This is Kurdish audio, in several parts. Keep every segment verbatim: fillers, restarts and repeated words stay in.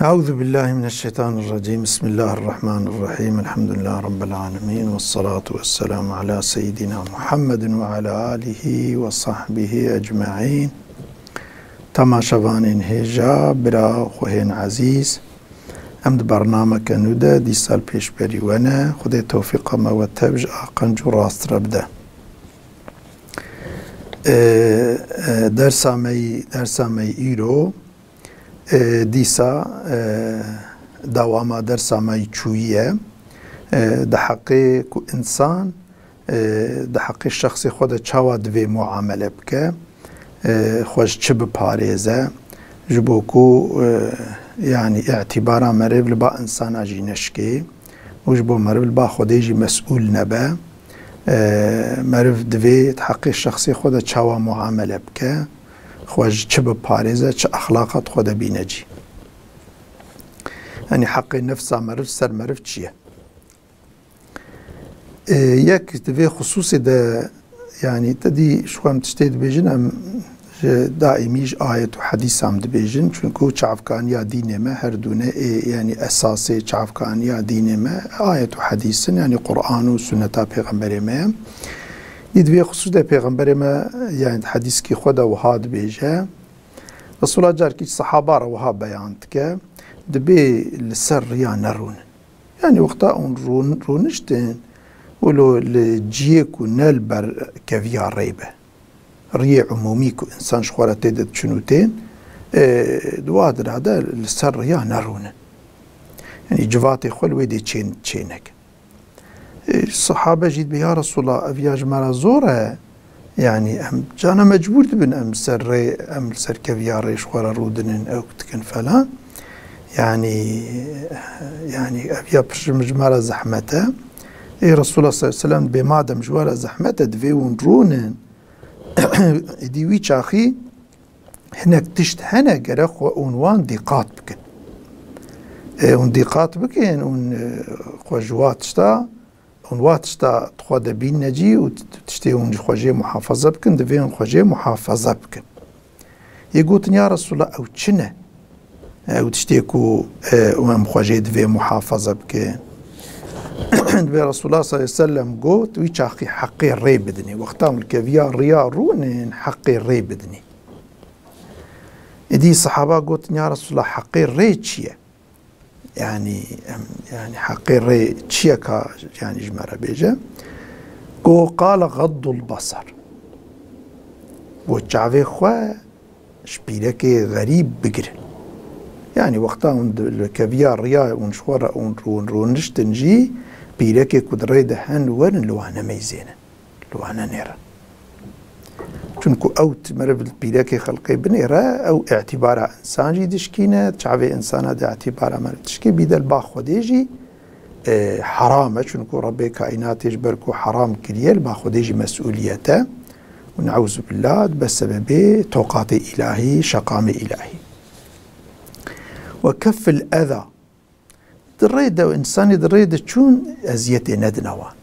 Euzu billahi mineşşeytanirracim. Bismillahirrahmanirrahim. Elhamdülillahi rabbil alemin. Vessalatu vesselamu ala seyyidina Muhammedin ve ala alihi ve sahbihi ecmaîn. Temaşevanên hêja, bira xwehên ezîz, em di bernameke nû de dîsa li pêşberî we ne. Xwedê tewfîqa me we tev ji aqenc û rast re bide. Ee, e, dersa me yî, dersa me yî îro, e, dîsa, e, dewama dersa me yî çûyî ye. E, di heqê ku însan, e, di heqê şexsê xwe de çawa divê muamele bike, e, xwe ji çi biparêze, ji bo ku, e, yanî îtîbara meriv li ba însana jî neşkê û ji bo meriv li ba Xwedê jî mesûl nebe. E, meriv divê di heqê şexsê xwe de çawa muamele bike, xwe ji çi biparêze, çi exlaqat xwe de bîne cî. Yanî heqê nefsa meriv ser meriv çi ye? E, yek di vê xisûsê de, yanî te dî ji xwe em tiştê dibêjin, em ji daîmî ji ayet û hedîsan dibêjin, çunku çavkaniya dînê me her dûne ê, yanî esasê çavkaniya dînê me ayet û hedîs in, yanî Quran û sunneta Pêxemberê me ye. Dî di vê xisûs de Pêxemberê me, yanî di hedîskî xwe de wiha dibêje, Resûla carkî ji sehaba re wiha beyan dike, dibê li ser riya nerûnin. Yanî wexta hûn rûn-, rûniştin, wilo li ciyê ku ne li ber keviya rê be, riyê umûmî ku însan ji xwe re tê de diçin û tên, e, di wa dira de li ser riya nerûnin. Yanî civatê xwe li wê dê çê, çê nekin. E, sahabe jî dibê, "Ya Resulallah, ev ya ji me re zor e. Yanî em cana mecbûr dibin, em ser rê, em li ser keviya rê ji xwe re rûdinin, ew dikin falan." Yanî, yanî ev ya pir ji, ji me re zehmet e. Ê Resulullah sallallahu aleyhi ve sellem dibê, "Madem ji we re zehmet e, divê hûn rûnin." Êdî wî çaxî hinek tişt hene, gerek xwe hûn wan dîqat bikin. E, hûn dîqat bikin, hûn, e, xwe ji wa tişta, hûn wa tişta xwe de bînne cî û t-, tiştê hûn ji xwe jê muhafaza bikin, divê hûn xwe jê muhafaza bikin. Yê gotin, "Ya Resulallah, ew çi ne? Ew tiştê ku, e, em xwe jê divê muhafaza bikin?" Dibê Resulullah sallallahu aleyhi ve sellem got, "Wî çaxî heqê rê bidinê. Wexta hûn li keviya riya rûnin, heqê rê bidinê." Êdî sehaba gotin, "Ya Resulallah, heqê rê çi ye? Yanî, em, yanî heqê rê çi ye ka, yanî ji me re bêje?" Got, "Qale gaddul basar." Got, "Çavê xwe ji pîrekê xerîb bigirin." Yanî wexta hûn di, li keviya riya hûn ji xwe re hûn rûn-, rûniştin jî, pîrekê ku di rê de hen werin li wan nemeyzênin. Li wan nenêrin. Çunku ew t-, meriv li pîrekê xelqê binêre, ew îtîbara însan jî dişkîne, çavê însana de îtîbara meriv dişkê, bîde li ba Xwedê jî, e, heram e. Çunku Rebbê kaînatê ji ber ku heram kiriye, li ba Xwedê jî mesûliyet e. Û neûzubillah, dibe sebebê toqatê îlahî, şeqamê îlahî. Ve keffil eza. Di rê de, însanê di rê de çûn eziyetê nedine wan.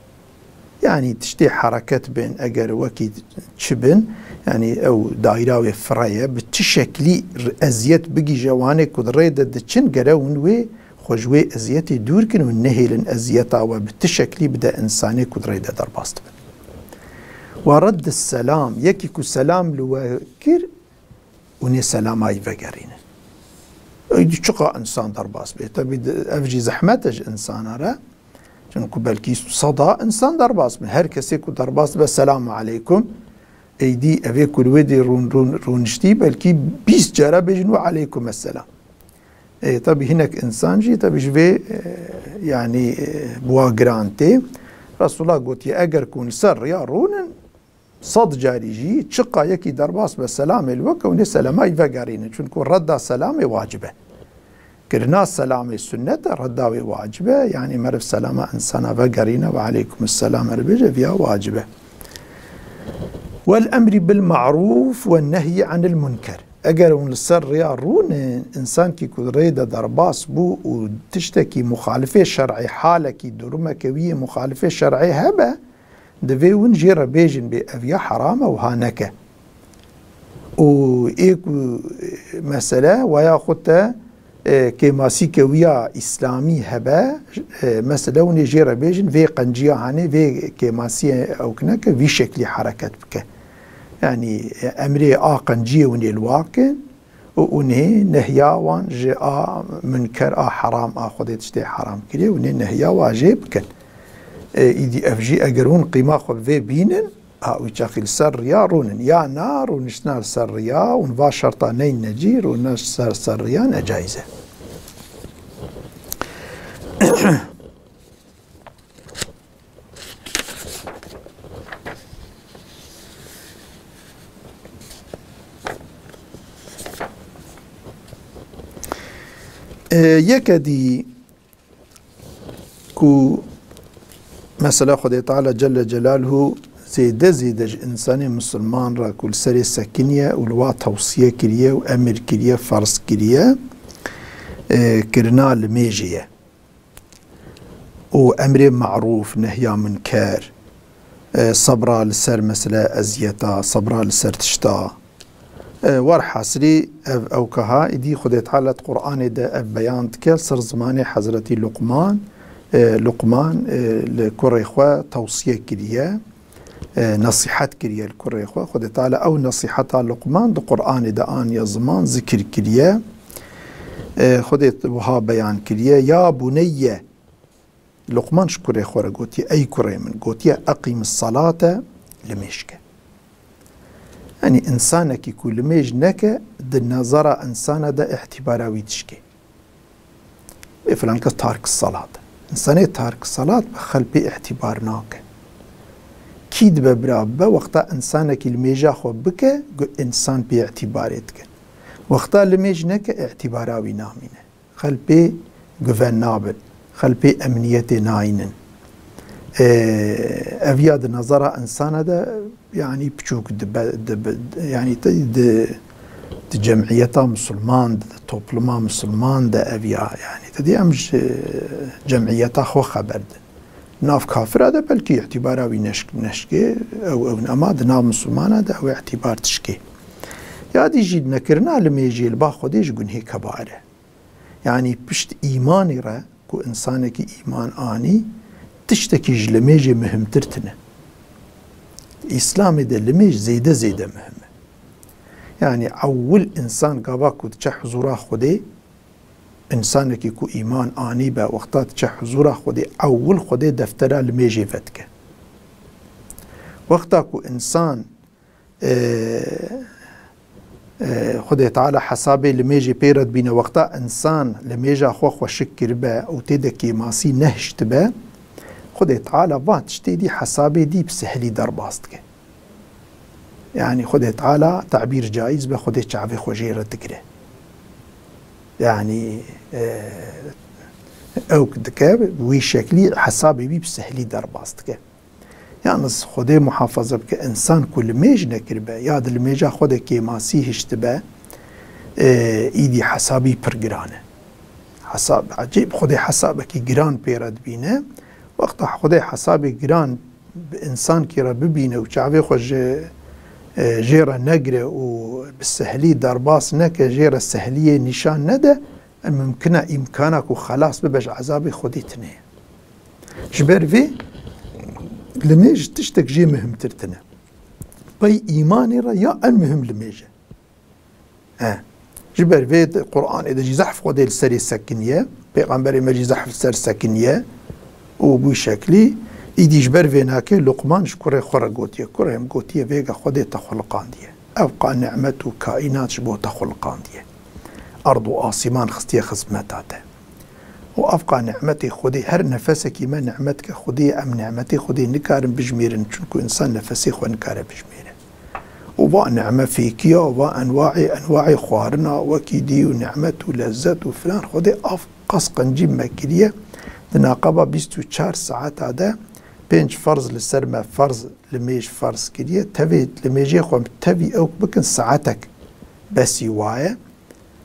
Yanî tiştê hereket bin, eger wekî çi bin, yanî ew daîra wê fire ye, bi ti şeklî r-, eziyet bigihîje wanê ku di rê de diçin, gere hûn wê xwe ji wê eziyetê dûr kin û nehêlin eziyeta we bi ti şeklî bide însanê ku di rê de derbas dibin. Wa reddis selam, yekî ku selam li we kir, û nê selama yî vegerînin. Ey, di çiqa însan derbas bê? Tebî di, ev jî zehmet e ji însana re. Çunku belkî seda însan derbas bin. Her kesê ku derbas be, "Selamu aleykum." Êdî evê ku li wê dê rûn, rûn, rûniştî, belkî bîst cara bêjin, "Ve aleykum esselam." Ê, tebî hinek însan jî, tebî ji vê, e, yanî, e, bi wa giran tê. Resulullah gotiye, "Eger ku hûn li ser riya rûnin, sed carî jî çiqa yekî derbas be selamê li we ke hûn ê selamayî vegerînin. Çunku redda selamê wacib e. Kirina selamê sunnet e, redda wê wacib e. Yanî meriv selama însana vegerîne ve aleykum selam meriv bêje, viya wacib e." Wel emrî bil ma'rûf ve nehyî anil munker. Eger hûn li ser rêya rûnin, însankî ku rê de derbas bû û tiştekî muxalifê şer'ê, halekî, durumeke wî yê muxalifê şer'ê hebe, divê hûn jê re bêjin bê ev ya heram e, wiha neke. Û ê ku mesele waya xwe te e, kêmasîke wî ya îslamî hebe, e, mesela hûn ê jê re bêjin, vê qenciya hanê, vê kêmasiyê ewk neke, vî şeklî hereket bike. Yanî, e, emrê a qenciyê hûn ê li wa kin û hûn ê nehya wan ji a munker, a heram, a Xwedê tiştê heram kiriye, hûn ê nehya wa jê bikin. E, îdî ev jî eger hûn qîma xwe bi vê bînin, ha, wî çaxî li ser riya rûnin. Ya na, rûniştina li ser riya, hûn va şerta neyne cî, rûniştina li ser riya necaiz e. E, yeke dî ku mesela Xwedê Teala Celle Celaluhu zêde zêde ji însanê misilman re ku li serê sekiniye û li wa tewsiye kiriye û emir kiriye, ferz kiriye, e, kirina limêjê ye. Û emrê marûf, nehya munker, e, sebra li ser mesela eziyeta, sebra li ser tişta. E, werhasilî ev ewkaha îdî Xwedê Teala di Qur'anê de ev beyan dike, li ser zimanê Hezretî Luqman, e, Luqman, e, li kurê xwe tewsiye kiriye, e, nesîhet kiriye li kurê xwe. Xwedê Teala ew nesîheta Luqman di Qur'anê de aniye ziman, zikir kiriye. E, Xwedê wiha beyan kiriye, "Ya buneyye", Luqman ji kurê xwe re gotiye, "Ey kurê min", gotiye, "Eqîmis salate", limêj ke. Yanî, însanekî ku limêj neke, di nezera însana de îtîbara wî dişkê. Ê filan kes tark salat. Însanê tark salat bi xelk pê îtîbar nake. Kî dibe bira bibe, wexta însanekî limêja xwe bike, gu-, însan pê îtîbarê dike. Wexta limêj neke, îtîbara wî namîne. Xelk pê guven nabin. Xelk pê emniyetê nayînin. Ee, ev ya di nezera însana de, yanî piçûk dibe, dibe, yanî te di, di cemiyeta misilman de, di topluma misilman de ev ya, yanî te dî em ji cemiyeta xwe xeber din. Nav kafira de belkî îtîbara wî neşk-, neşkê, ew, ew, ama di nav misilmana de ew îtîbar dişkê. Ya dî jî nekirina limêjê li ba Xwedê ji gunhê kebair e. Yanî pişt îmanê re ku însanekî îman anî, tiştekî ji limêjê muhimtir tine. Îslamê de limêj zêde zêde muhim e. Yanî ewil însan gava ku diçe huzûra Xwedê, însanekî ku îman anî be, wexta diçe huzûra Xwedê, ewil Xwedê deftera limêjê vedike. Wexta ku însan e, e, Xwedê Teala hesabê limêjê pê re dibîne. Wexta însan limêja xwe xweşik kiribe û tê de kêmasî nehiştibe, Xwedê Teala van tiştê dî hesabê dî bi sehlî derbas dike. Yanî Xwedê Teala, tebîr caîz be, Xwedê çavê xwe jê re digire. Yanî, e, ewk dike, wî şeklî hesabê wî bi sehlî derbas dike. Yalnız Xwedê muhafaza bike, însan ku limêj nekiribe ya di limêja xwe de kêmasî hiştibe, e, îdî hesabî pir giran e. Hesab, ecêb Xwedê hesabekî giran pê re dibîne. Wexta Xwedê hesabê giran bi însankî re bibîne û çavê xwe ji, e, jê re negire û bi sehlî derbas neke, jê re sehliyê nîşan nede, e, mimkin e, îmkana ku xelas bibe ji ezabê Xwedê tine ye. Ji ber vê limêj tiştek jê muhimtir tine. Pey îmanê re ya en muhim limêj e. He. Ji ber vê di Qur'anê de jî zehf Xwedê li serê sekiniye. Pêxemberê me jî zehf li ser sekiniye. Û bû şeklî, îdî ji ber vê nake Luqman ji kurê xwe re gotiye. Kurê min, gotiye, vêga Xwedê te xuliqandiye. Ev qa nimet û kaînat ji bo te xuliqandiye. Erd û asîman xistiye xizmeta te. Û ev qa nimetê Xwedê, her nefesekî me nimetke Xwedê ye, em nimetê Xwedê nikarin bijmêrin, çunku însan nefesê xwe nikare bijmêre. Û va nime fêkiya, va enwaê, enwaê xwarina, wekî dî û nimet û lezzet û filan, Xwedê ev qas qencî me kiriye. Di naqaba bîst û çar saeta de pênc ferz li ser me ferz, limêj ferz kiriye. Tevê limêjê xwe tevî ewk bikin, saetek besî waye.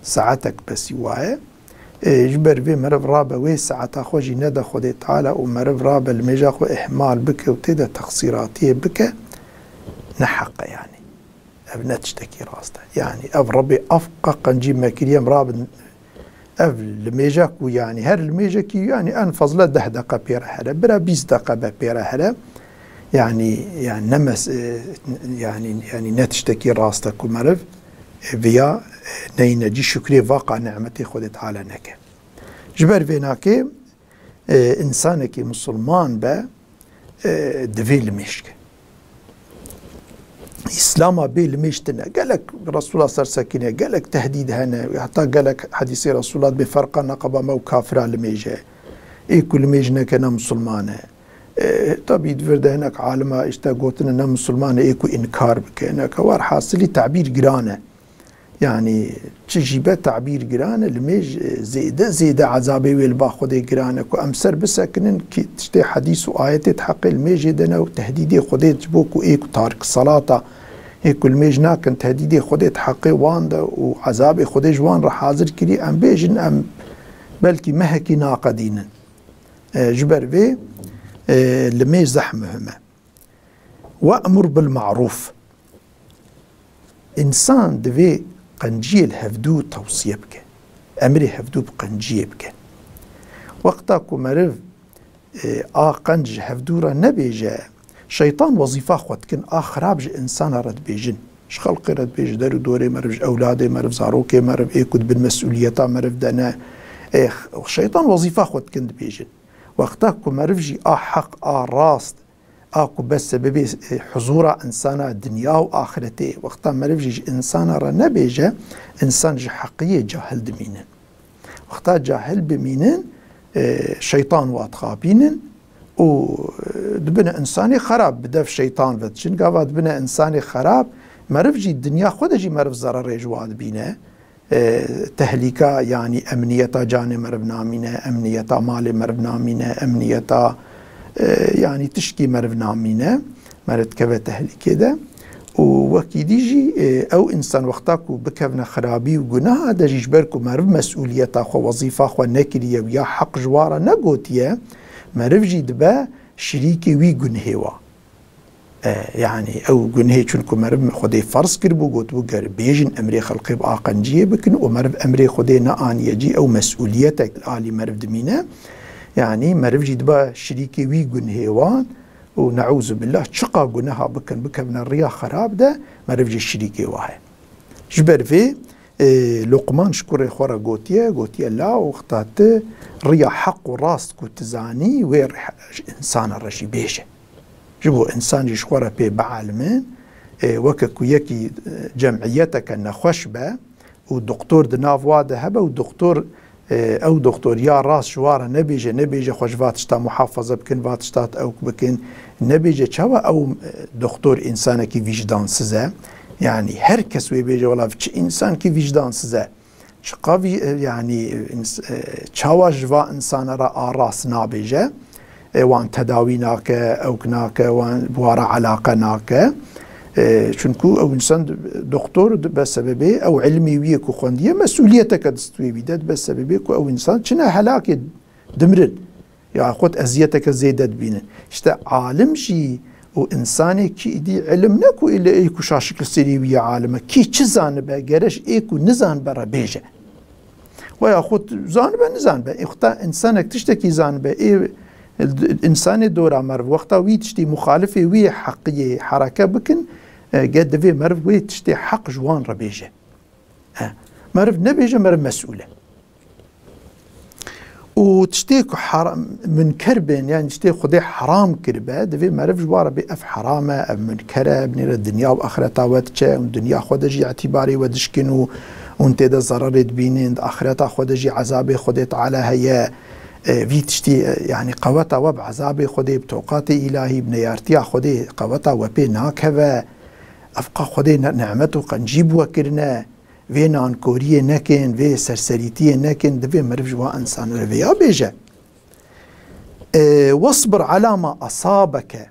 Saetek besî waye. Ê, ji ber vê meriv rabe wê saeta xwe jî nede Xwedê Teala û meriv rabe limêja xwe îhmal bike û tê de texsîratiyê bike, ne heq e yanî. Ev ne tiştekî rast e. Yanî ev Rebê ev qe qencî me kiriye, em rabin, Ev limêja ku, yanî her limêjekî, yanî en fazla deh deqa pê re here, bira bîst deqa be pê re here. Yanî, yanî ne mes-, e, yanî, yanî ne tiştekî rast e ku meriv, e, viya, e, neyne cî şukrê vaqa nimetê Xwedê Teala neke. Ji ber vê nakê, e, însanekî misilman be, e, divê limêj ke. Îslama bê limêj tine. Gelek Resûla ser sekine, gelek tehdîd hene, heta gelek hedîsê Resûla dibê ferqa neqeba me û kafira limêj e. Ê ku limêj neke ne misilman e. E, tabî di vir de hinek alima işte gotine ne misilman e, ê ku înkar bike, neke. Werhasilî tabîr giran e. Yanî çi jî be tabîr giran e, limêj, e, zêde, zêde ezabê wê li ba Xwedê giran e ku em ser bisekinin ki tiştê hedîs û ayetê di heqê limêjê de ne û tehdîdê Xwedê ji bo ku ê ku tarik selata, ê ku limêj nakin, tehdîdê Xwedê di heqê wan de û ezabê Xwedê ji wan re hazir kirî, em bêjin, em belkî mehekî naqedînin. E, ji ber vê, e, limêj zeh muhim e. We'mur bil ma'rûf. Însan divê qenciyê li hevdû tewsiye bike. Emrê hevdû bi qenciyê bike. Wexta ku meriv, e, a qenc ji hevdû re nebêje, şeytan wezîfa xwe dikin, a xirab ji însana re dibêjin. Ji xelqê re dibêje, der û dorê meriv, ji ewladê meriv, zarokê meriv, ê ku di bin mesûliyeta meriv de ne. E, şeytan wezîfa xwe dikin dibêjin. Wexta ku meriv jî a heq, a rast, a ku bes sebebê, e, huzûra insana dinya û axretê, wexta meriv jî ji insana re nebêje, insan ji heqiyê cahil dimînin. Wexta cahil bimînin, e, şeytan wa dixapînin û, e, dibine insanê xerab, bi dev şeytan ve diçin. Gava dibine insanê xerab, meriv jî dinya xwe de jî meriv zererê ji wa dibîne. E, tehlîka, yanî emniyeta canê meriv namîne, emniyeta malê meriv namîne, emniyeta, e, yanî tişkî meriv namîne, meriv dikeve tehlîkê de. Û wekî dî jî, e, ew însan wexta ku bikevne xirabî û guneha de jî, ji ber ku meriv mesûliyeta xwe, wezîfa xwe nekiriye û ya heq ji wa re negotiye, meriv jî dibe şirîkê wî gunhê wa. E, yanî ew gunehê, çunku meriv Xwedê ferz kiribû, gotibû, ger bêjin emrê xelqê bi aqenciyê bikin û meriv emrê Xwedê neaniye cî, ew mesûliyetek alî meriv dimîne. Yanî meriv jî dibe şirîkê wî gunehê wan û neûzubillah çiqa guneha bikin, bikevine riya xerab de, meriv jî şirîkê wa ye. Ji ber vê, e, Luqman ji kurê xwe re gotiye, gotiye, la wexta tu riya heq û rast ku tu zanî, wê re ji însana re jî bêje. Ji bo însan jî ji xwe re pê bielime, e, weke ku yekî, e, cemiyeteke nexweş be û doktor di nav wa de hebe û doktor, e, ew doktor ya rast ji wa re nebêje, nebêje xwe ji va tişta muhafaza bikin, va tişta ewk bikin, nebêje çawa ew, e, doktor însanekî vîjdansiz e? Yanî her kes wê bêje, wela çi însankî vîjdansiz e. Çiqa vî, e, yanî, e, ins-, e, çawa ji va insana re a rast nabêje? E, wan tedawî nake, ewk nake, wan bi wa re elaqe nake. E, çunku ew însan d-, doktor dibe sebebê, ew ilmê wî yê ku xwendiye, mesûliyeteke dist wê wî de dibe sebebê ku ew însan çine helakê, dimrin. Yaxud eziyeteke zêde dibînin. İşte alim jî û insanê kî îdî ilim ne ku île ê ku şaşik li serê wî ye alim e. Kî çi zanibe, gere ji ê ku nizanibe re bêje. Ve yaxud zanibe, nizanibe. Ê xweta insanek tiştekî zanibe, ê insanê dora meriv, wexta wî tiştî muxalifê wî heqiyê hereke bikin, e, ge divê meriv wê tiştê heq ji wan re bêje. E, meriv nebêje, meriv mesûl e. Û tiştê ku haram, munker bên, yani tiştê Xwedê haram kiribe, divê meriv ji wa re bê, ev haram e, ev munker e, binêre dinya û axireta we diçe, û dinya xwe de jî îtîbarê we dişkin û hûn tê de zerarê dibînin, di axireta xwe de jî ezabê Xwedê Teala heye. E, vî tiştî, e, yani qeweta we bi ezabê Xwedê, bi toqatê îlahî, bi neyartiya Xwedê qeweta we pê nakeve. Evqa Xwedê ne-, nimet û qencî bi we kirine. Vê nankoriyê nekin, vê serserîtiyê nekin, divê meriv ji wan însanan re vêya bêje. E, "Wasbir ala ma asabeke."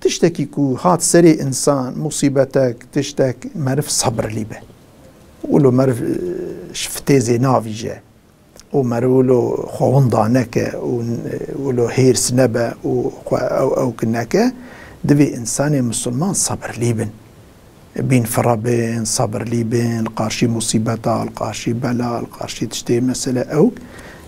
Tiştekî ku hat serê însan, musîbetek, tiştek, meriv sebirlî be. Wilo meriv, e, ji fitêzê navîje. Û meriv wilo xwe winda neke û n-, wilo hêrs nebe û xwe ew, ewk neke, divê însanê misilman sebirlî bin. Bîn fira bin, sabirlî bin, li qarşî musîbeta, li qarşî bela, li qarşî tiştê mesele ewk,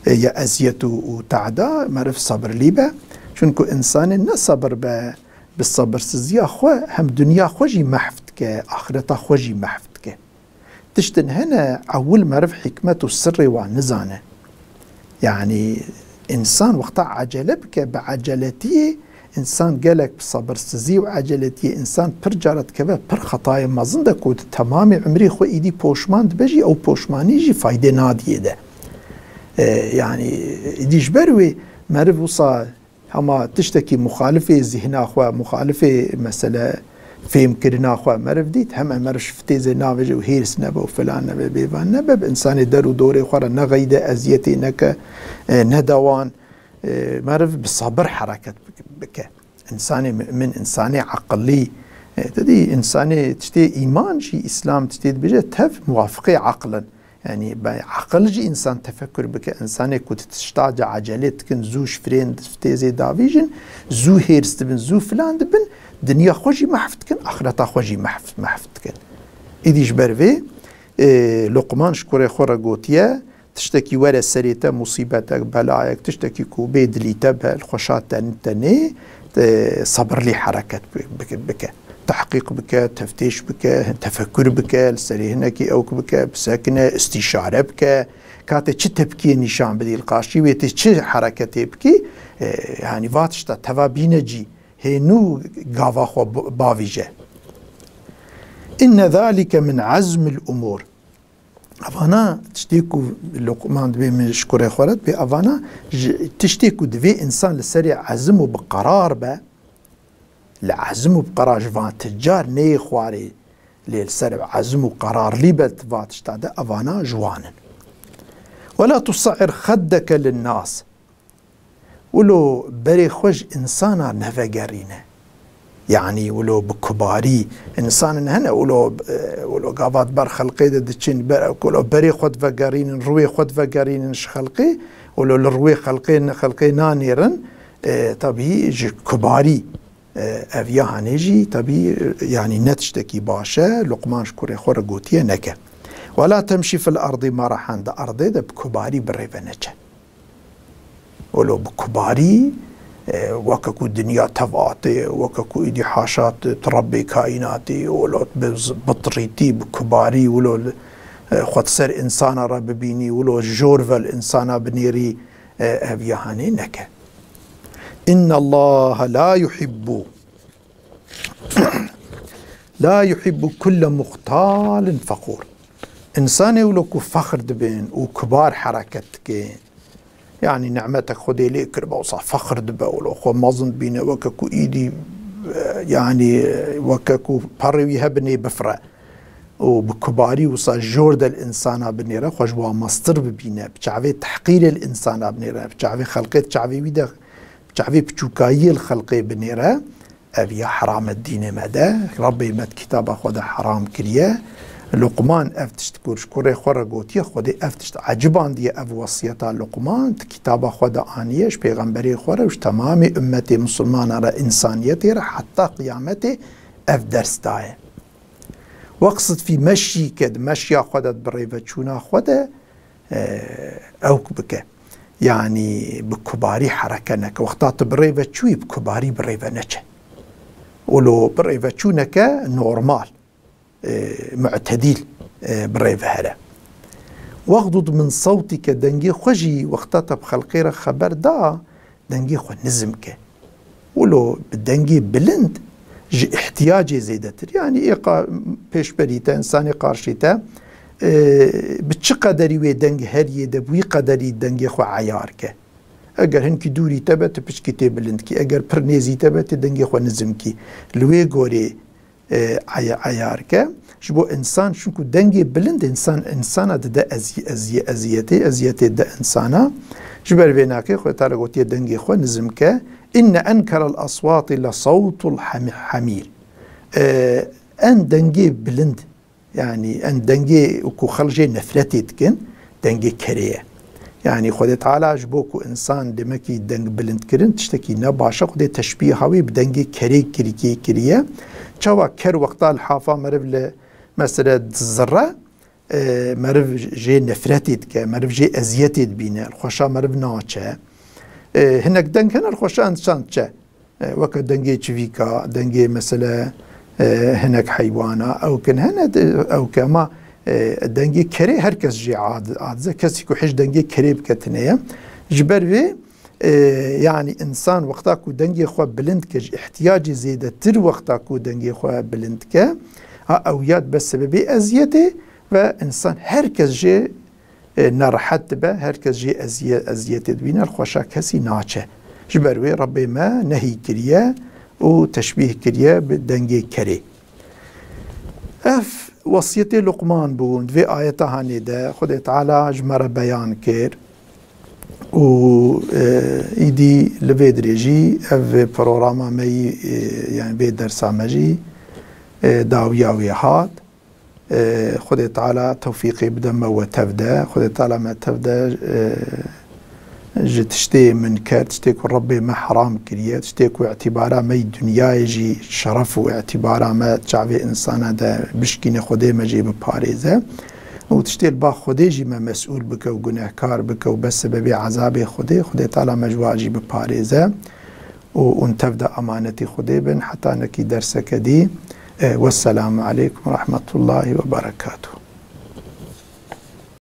e, ya eziyet û, û te'da, meriv sabirlî be. Çunku insanê ne sabir be, bi sabirsiziya xwe hem dinya xwe jî mehv dike, axireta xwe jî mehv dike. Tiştin hene ewil meriv hikmet û sirrê wan nizane. Yanî, însan wexta ecele bike, bi eceletiyê însan gelek bi sabirsizî û eceletiyê însan pir cara dikeve pir xetayê mezin de ku di temamê umrê xwe îdî poşman dibe jî, ew poşmanî jî faydê nadiyê de. E, yanî, îdî ji ber wê meriv wisa hema tiştekî muxalifê zihna xwe, muxalifê mesele fêmkirina xwe meriv dît, heme meriv ji fitêzê navêje û hêrs nebe û filan nebe, bêvan nebe, bi însanê der û dorê xwe re nexeyde, eziyetê neke, e, nede wan, e, meriv bi sabir hereket bike. Însanê mu'min, însanê aqillî, e, te dî însanê tiştê îman jî, Îslam tiştê dibêje, tev muwafiqê aqil in. Yanî, be aqil jî însan tefekkür bike. Însanê ku di tişta de ecelê dikin, zû ji firên têzê davîjin, zû hêrs dibin, zû filan dibin, dinya xwe jî mehf dikin, axireta xwe jî mehf, mehf dikin. Îdî ji ber vê, e, Luqman ji kurê xwe re gotiye, tiştekî were serê te, musîbetek, belayek, tiştekî ku bê dilî te be, li xweşa te, te nê, e, sabirlî hereket bi-, bike, bike. Tehqîq bike, teftîş bike, tefekkür bike, li serê hinekî ewk bike, bisekine, istîşare bike. Katê çi tepkiyê nîşan bidî, li qarşî wê tê çi hereketê bikî, e, yanî va tişta teva bîne cî, hê nû gava xwe b-, bavîje. Inne zalike min azmil umur. Evana tiştê ku Luqman dibê min ji kurê xwe re dibê, evana ji tiştê ku divê însan li serê ezim û bi qerar be, li ezim û bi qerar ji van ti car neyê xwarê, lê li ser ezim û qerarlî be ti va tişta de, evana ji wan in. Wela tusa'ir xeddeke linnas. Wilo berê xwe ji însana nevegerîne. Yanî wilo bi kubarî, însanin hene wilo, e, wilo gava di ber xelqê de diçin, ber, wilo berê xwe divegerînin, rûyê xwe divegerînin ji xelqê, wilo li rûyê xelqê, xelqê nanêrin, e, tabî ji kubarî, e, ev ya hanê jî tabî, e, yanî ne tiştekî baş e, Luqman ji kurê xwe re gotiye neke. Wela temşî fil erdî merahan, di erdê de bi kubarî bi rê ve neçe. Welo bi kubarî, e, weke ku dinya tev hatê, weke ku îdî haşa tu, tu Rebbê kaînatî, welo bi z-, bitirîtî, bi kubarî, welo li, e, xwe di ser însana re bibînî, welo jor ve li însana binêrî, e, ev ya hanê neke. Inna Allaha la yuhibbu, la yuhibbu kulle muxtalin feqûr. Însanê wilo ku fexr dibin û kubar hereket dikin, yanî nimetek Xwedê lê kiribe, wisa fexr dibe, wilo xwe mezin dibîne, weke ku îdî, e, yanî, e, weke ku perê wî hebinê bifire û bi kubarî wisa jor de li însana binêre, xwe ji wan mestir bibîne, bi çavê tehqîrê li însana binêre, bi çavê xelqê, di çavê wî de, bi çavê piçûkayiyê li xelqê binêre, ev ya heram e dînê me de, Rebbê me di kitaba xwe de heram kiriye. Luqman ev tişt ku ji kurê xwe re gotiye, Xwedê ev tişt ecibandiye, ev wesiyeta Luqman di kitaba xwe de aniye, ji pêxemberê xwe re û ji temamê ummetê misilmana re, însaniyetê re heta qiyametê ev ders daye. Weqsid fî meşyîke, di meşya xwe de, di birêveçûna xwe de, e, ewk bike. Yanî bi kubarî hereke neke. Wexta tu bi rê ve çûyî, bi kubarî bi rê ve neçe. Wilo bi rê ve çûneke normal, e, mu'tedîl, e, bi rê ve here. Wexdud min sewtîke, dengê xwe jî wexta te bi xelqê re xeber da, dengê xwe nizim ke. Wilo bi dengê bilind ji ihtiyacê zêdetir. Yanî ê qa-, pêşberî te, însanê qarşî te, e, bi çi qederî wê deng heriyê de, bi wî qederî dengê xwe eyar ke. Eger hinkî dûrî te be, tu piçkî tê bilind kî. Eger pir nêzî te be, tu dengê xwe nizim kî. Li wê gorê e, eya-, eyar ke. Ji bo însan, çunku dengê bilind însan, însana dide ezî-, ezî-, eziyetê, eziyetê dide însana. Ji ber vê nakê Xwedê Teala gotiye dengê xwe nizim ke. Inne enkerel aswatî le sawtul hemi-, hamîr. E, en dengê bilind, yanî en dengê ku xelk jê nefretê dikin, dengê kerê ye. Yanî Xwedê Teala ji bo ku insan demekî deng bilind kirin, tiştekî ne baş e, Xwedê teşbîha wî bi dengê kerê kirî-, kiriye. Çawa ker wexta lihafa meriv li, mesela, dizirre, e, meriv jê nefretê dike, meriv jê eziyetê dibîne, li xweşa meriv naçe. E, hinek deng hene li xweşa însan diçe. E, weke dengê çivîka, dengê, mesela, e, hinek heywana, ew kin hene de, ew ke, ama, e, dengê kerê her kes jê ad-, adize. Kesî ku hêj dengê kerê bike tune ye. Ji ber vê, e, yanî însan wexta ku dengê xwe bilind ke, ji ihtiyacê zêdetir wexta ku dengê xwe bilind ke, ha ew ya dibe sebebê eziyetê ve însan her kes jê, e, nerehet dibe, her kes jê eziye-, eziyetê dibîne, li xweşa kesî naçe. Ji ber wê Rebbê me nehî kiriye û teşbîh kiriye bi dengê kerê. Ev wesiyetê Luqman bû, di vê ayeta hanê de Xwedê Teala ji me re beyan kir û, e, îdî li vê dirêjî ev programa me yî, e, yani vê dersa me jî, e, dawiya wê hat. E, Xwedê Teala tewfîqê bide me we tev de. Xwedê Teala me tev de, e, ji tiştê min ket, tiştê ku Rebbê me heram kiriye, tiştê ku îtîbara me yî dinyayê jî şeref û îtîbara me çavê însana de bişkîne, Xwedê me jê biparêze. Û tiştê li ba Xwedê jî me mesûl bike û gunehkar bike û be sebebê ezabê Xwedê, Xwedê Teala me ji wa jî biparêze. Û hûn tev de emanetî Xwedê bin, heta nekî derseke dî. E, wesselamu aleykum ve rahmetullahi ve berekatuhu.